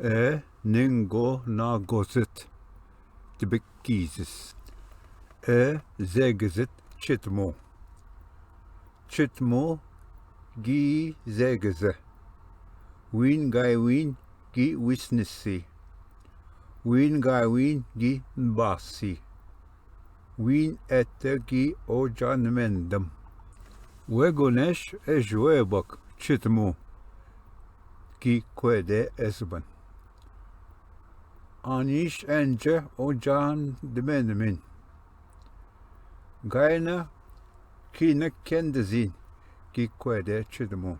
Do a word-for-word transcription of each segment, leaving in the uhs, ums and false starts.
E ningo na gozet tibik gizis. E zegezet chitmo. Chitmo gi zegeze. Win gai win gi wisnisi. Win gai win gi nbasi. Win ete gi ojan mendem. Wegonesh e jwebak chitmo gi kwede ezban. Anish enje ojan dmenmin. Gaina kina kendezin ki kwede chidmo.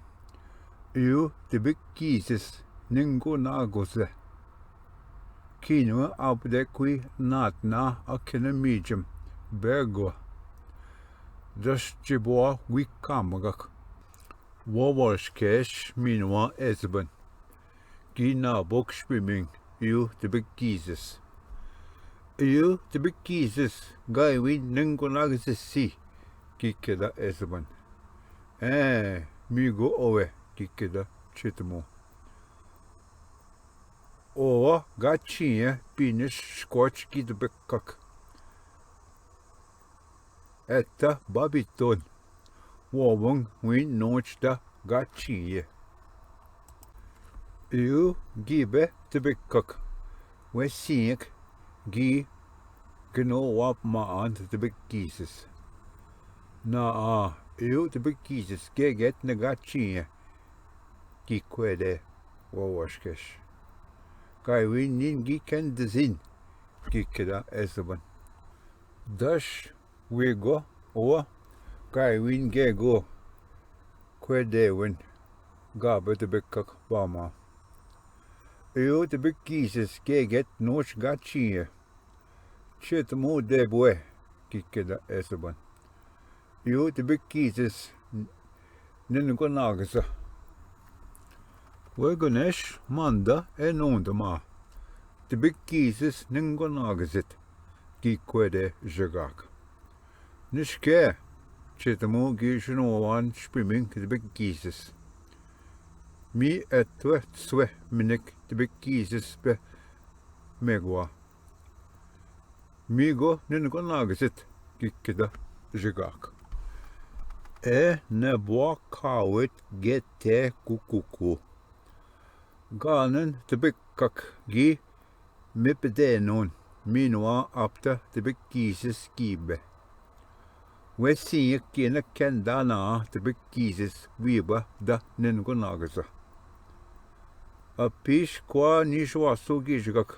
Iu tibik gizis ningo na goze. Kinwa abde kui natna akina mijim bego. Dash jibwa wi kamagak. Wawarshkesh minwa ezban. Gi na bok shpiming iu tibik gizis. Iu tibik gizis gai win ningo na gizisi. Ki keda ezban. E migo owe ki keda chitmo. Owa ga chinye pinish shkoch ki dibik kak. Eta babiton. Wawang win noch da ga chinye. Iu gibe tibik kak. We sinyek gi gno wap ma an tibik gizis. Na a iu tibik gizis geget ne ga chinye. Ki kwede wawarshkesh. Kai win nin gi kendezin. Ki keda ezban. Dash wigo owa kai win gego. Kwede win gabe tibik kak bama. Iu tibik gizis geget noch ga chinye. Chitmo debwe ki keda ezban. Iu tibik gizis ningo na gizis. Wegonesh manda e nondama. Tibik gizis ningo na gizit. Ki kwede jegak. Nishke chitmo gi shinowan shpiming tibik gizis. Mi etwe tswe minik tibik gizis pe megwa. Migo ningo na gizit ki keda jigak. E ne bwa kawit gete kukuku. Ganen tibik kak gi mip denon minwa apta tibik gizis gibe. We sinyek kina kendana tibik gizis wiba da ningo na gizis. Apish kwa nish wasu gijgak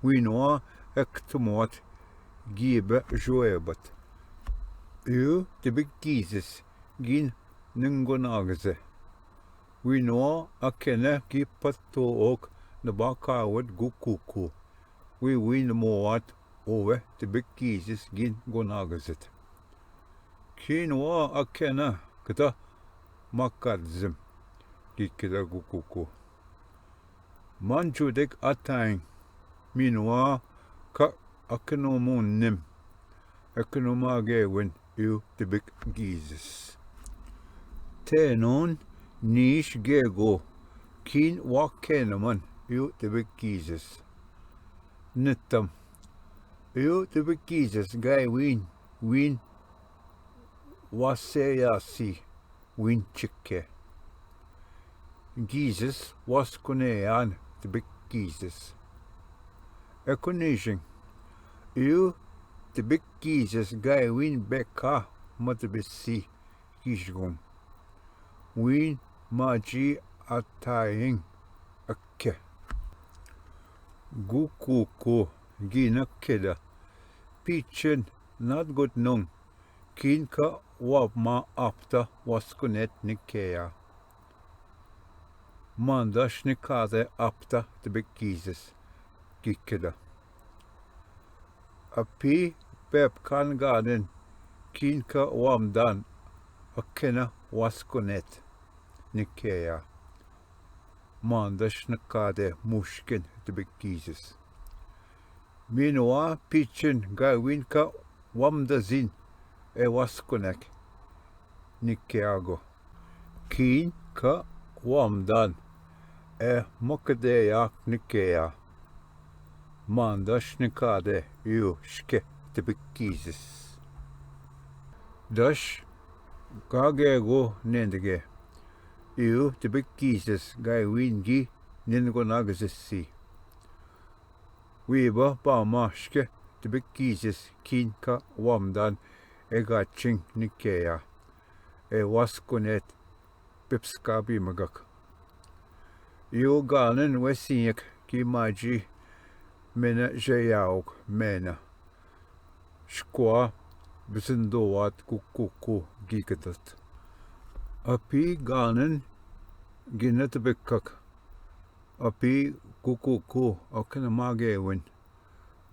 winwa ektmwat gibe jwebat. Iu tibik gizis gin ningo na gizis. Winwa akene ki patto ok naba kawet gukuku. Wi win mwat owe tibik gizis gin go na gizit. Kinwa akena kta makadzim ki kida gukuku. Man judek ataing minwa ka aknomunim. Aknoma gewin iu tibik gizis. Tenon nish gego kin wakenaman iu tibik gizis. Nitam iu tibik gizis gai win win waseyasi win chike. Gizis waskuneyan tibik gizis. Ekunijing iu tibik gizis gai win beka matibisi gijgum. Win maji ataing ake. Gukuku gina keda. Pichin nadgot nung kin ka wabma apta waskunet nikeya. Mandash nikade apta tibik gizis gikeda. Api pepkan gaden kin ka wamdan akena waskunet nikeya. Mandash nikade mushkin tibik gizis. Minwa pichin gawin ka wamdazin e waskunek nikeago. Kin ka wamdan ए मक दे याक निके या। मान दश निका दे यू शके तिबिक कीजिस। दश गा गे गो नेंद गे। यू तिबिक कीजिस गाय वीन गी नेंद गो नाग जिस्सी। वी बा पामा शके तिबिक कीजिस कीन का वामदान ए गाचिंग निके या। ए वास कुनेत पिप्स का भी मगक। यो गानन वे सियक की माजी मेना जयाओक मेना। शक्वा बिसंदोवात कुकुकु गीकदत। अपी गानन गिनत बिकक। अपी कुकुकु अखन मागे वन।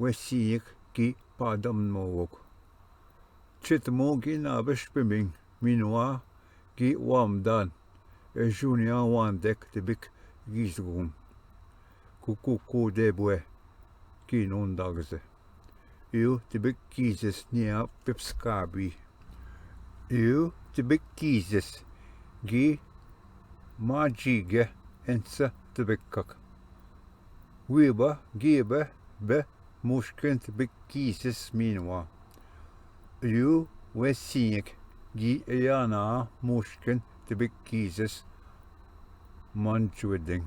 वे सियक की पादम मोवक। चितमो की नाबश पिमिंग मिनवा की वामदान। ए जुनिया वान देख तिबिक गीजगुम। कुकुकु देबुए की नोन दागजे। यू तिबिक गीजस निया पिप्स का भी। यू तिबिक गीजस गी माजी गे एंसा तिबिकक। वी बा गी बे बे मुश्किल तिबिक गीजस मीनवा। यू वे सियक गी एयाना मुश्किल तिबिक गीजस मंचुए दिंग।